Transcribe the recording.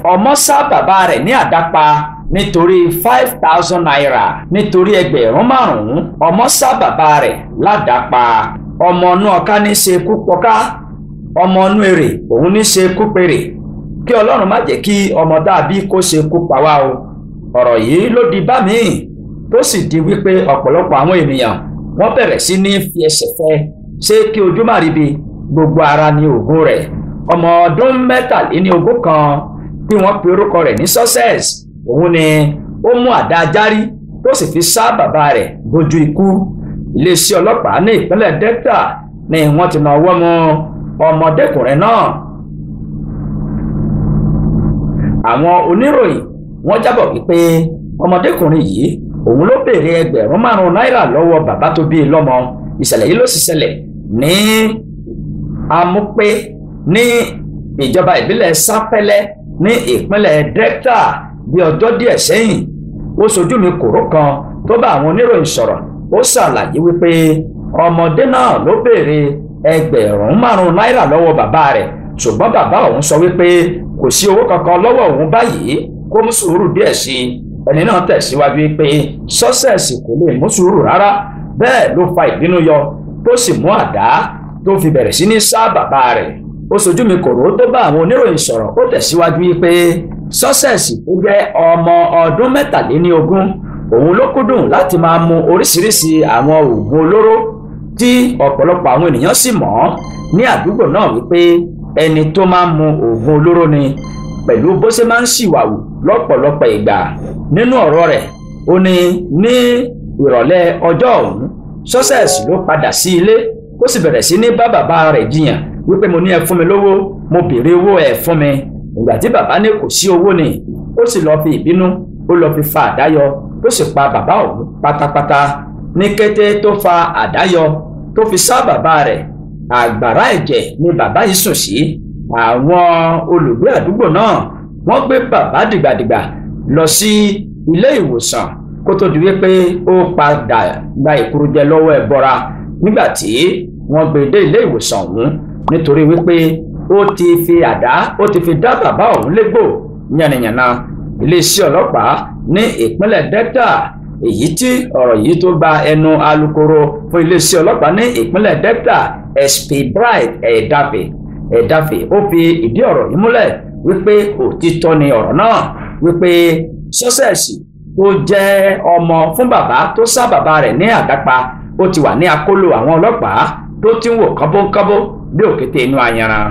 Ọmọ sá bàbá rẹ̀ ní àdápa nítorí 5,000 naira, nítorí 5,000. Ọmọ sá bàbá rẹ̀ ládàpa. Ọmọ inú ọ̀ká ní ṣe kú pọ̀ká, ọmọ inú èrè òun ní ṣe kú pèrè. Kí Ọlọ́run má jẹ́ kí ọmọ dàbí kó ṣe kú pa wá o. Ọ̀rọ̀ yìí ló di bá mi, tó sì di wípé ọ̀pọ̀lọpọ̀ àwọn ènìyàn wọ́n bẹ̀rẹ̀ sí ní fi ẹsẹ̀ fẹ́. Ṣé kí ojú má ríbi, gbogbo ara ni ògùn rẹ̀. Ọmọ ọdún 23 kan tí wọ́n pe orúkọ rẹ̀ ní Success, òun ni ó mú àdá járí tó sì fi sá bàbá rẹ̀ bójú ikú. Iléeṣẹ́ ọlọ́pàá ní ìpínlẹ̀ Delta ni wọ́n ti náwó mú ọmọdékùnrin náà. Àwọn oníròyìn wọ́n jábọ̀ wípé ọmọdékùnrin yìí òun ló béèrè 5,000 náírà lọ́wọ́ bàbá tó bí i lọ́mọ. Ìṣẹ̀lẹ̀ yìí ló sì ṣẹlẹ̀ ní Amúpé ní ìjọba ìbílẹ̀ Sápẹ́lẹ́ ní ìpínlẹ̀ Delta bí ọjọ́ díẹ̀ sẹ́yìn. Ó ṣojú mi kòró kan tó bá àwọn oníròyìn sọ̀rọ̀. Ó ṣàlàyé wípé ọmọdé náà ló béèrè 5,000 náírà lọ́wọ́ bàbá rẹ̀, ṣùgbọ́n bàbá òun sọ wípé kò sí owó kankan lọ́wọ́ òun báyìí, kó mú sùúrù díẹ̀ sí i. Ẹni náà tẹ̀síwájú pé Success kò lè mú sùúrù rárá, bẹ́ẹ̀ ló fa ìbínú yọ tó sì mú àdá tó fi bẹ̀rẹ̀ sí ní sá bàbá rẹ̀. Ó ṣojú mi kòró tó bá àwọn oníròyìn sọ̀rọ̀. Ó tẹ̀síwájú pé Success tó jẹ́ ọmọ ọdún 23, òun ló kúndùn láti máa mu oríṣiríṣi àwọn oògùn olóró tí ọ̀pọ̀lọpọ̀ àwọn ènìyàn sì mọ̀ ọ́ ní àdúgbò náà wípé ẹni tó máa ń mu oògùn olóró ni, pẹ̀lú bó ṣe máa ń ṣìwàwù lọ́pọ̀lọpọ̀ ìgbà. Nínú ọ̀rọ̀ rẹ̀, ó ní ní ìrọ̀lẹ́ ọjọ́ ọ̀hún, Success ló padà sí ilé ó sì bẹ̀rẹ̀ sí ní bá bàbá rẹ̀ jiyàn wípé mo ní ẹ fún mi lówó, mo béèrè owó ẹ fún mi. Ìgbà tí bàbá ní kò sí owó ni, ó sì lọ́ọ́ fi ìbínú, ó lọ́ọ́ fi fa àdá yọ, ó sì pa bàbá òun pátápátá. Ní kété tó fa àdá yọ tó fi sá bàbá rẹ̀, àgbàrá ẹ̀jẹ̀ ni bàbá yìí sùn sí. Àwọn olùgbé àdúgbò náà wọ́n gbé bàbá dìgbàdìgbà lọ sí ilé ìwòsàn kó tó di wípé ó padà gba ìkúrújẹ lọ́wọ́ ẹbọra nígbà tí wọ́n gbé dé ilé ìwòsàn ọ̀hún, nítorí wípé ó ti fi àdá ó ti fi dá bàbá òun légbò yànnàyànnà. Iléeṣẹ́ ọlọ́pàá ní ìpínlẹ̀ Delta, èyí tí ọ̀rọ̀ yìí tó gba ẹnu alukoro fún iléeṣẹ́ ọlọ́pàá ní ìpínlẹ̀ Delta, SP Bright Ẹ̀dáfẹ́, ó fi ìdí ọ̀rọ̀ yìí múlẹ̀ wípé òtítọ́ ni ọ̀rọ̀ náà, wípé Success tó jẹ́ ọmọ fún bàbá tó sá bàbá rẹ̀ ní àdápa, ó ti wà ní akóló àwọn ọlọ́pàá tó ti ń wò kánbókánbó bí òkété inú ayanran.